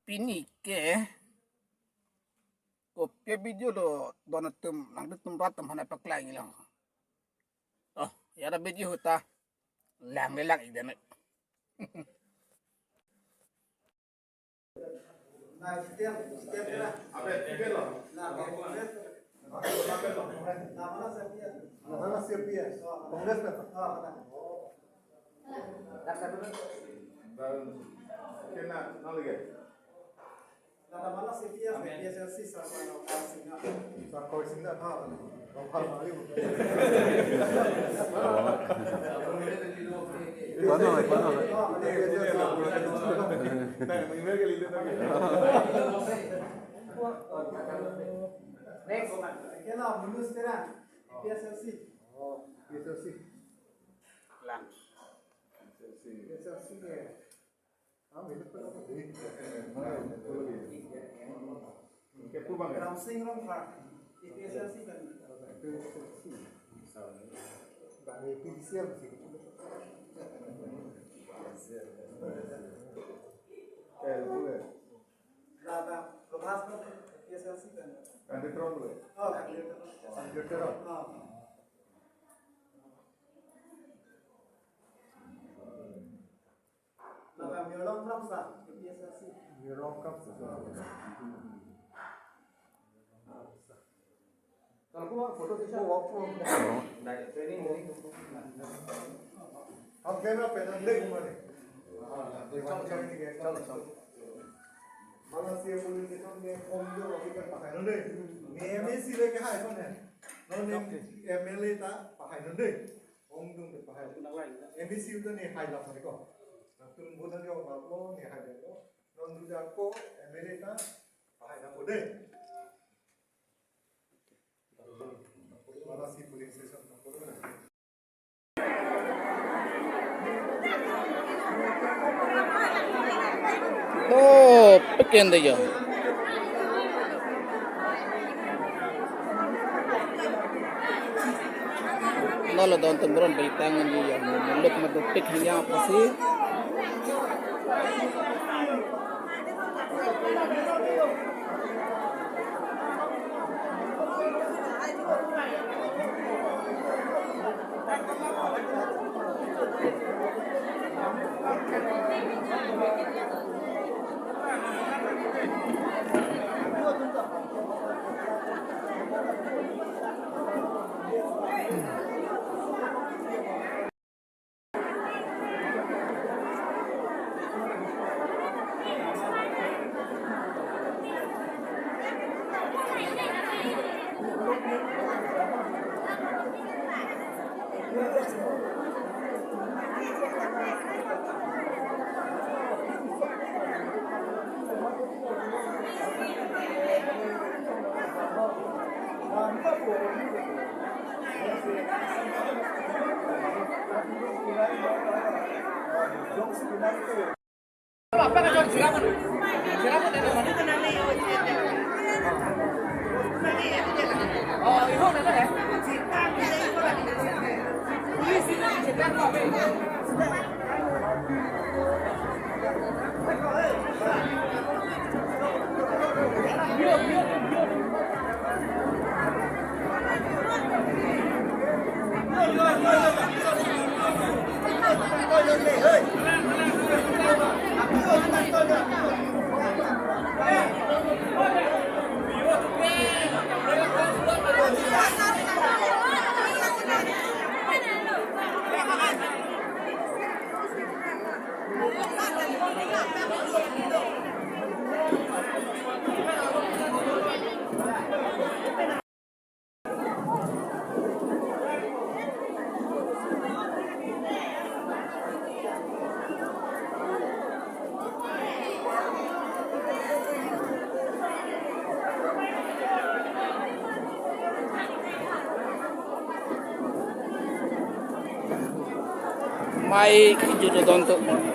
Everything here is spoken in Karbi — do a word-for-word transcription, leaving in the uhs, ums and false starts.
Pini ke kopi avideo do don atum, nangtum rat atum aphan paklanglo. Oh, ya ra video ahut ta langle lang-ik dam. Next. Kela Manoj Terang, P S L C. Oh, P S L C. Lang. P S L C. P S L C ya. Ramsing Rongphar, A P H L C kan? Lata Prabhas kan, A P H L C kan? Oh, kan. Oh. Lata Mirlong Kramsa, A P H L C. Mirlong Kramsa. Kalau photo session, walk through. Training, training. Hum camera pe nang dekh mane. Chalo, chalo, chalo, chalo. Bang si police station ke home jo officer pahai non dei. Ne M A C le ke hai son hai. Non ne M L A ta pahai non dei. Ongdung ke pahai. M A C uta ne hai lap ko. Nangtum vote jo ma ko ne hai ko. Non duda ko M L A ta pahai na ko dei. Mana si police station ko. Oh, peken dei ya. Nolo don atum ron beli tangan dei ya. Muluk madu pik hanya apa sih? Mai kejut don atum.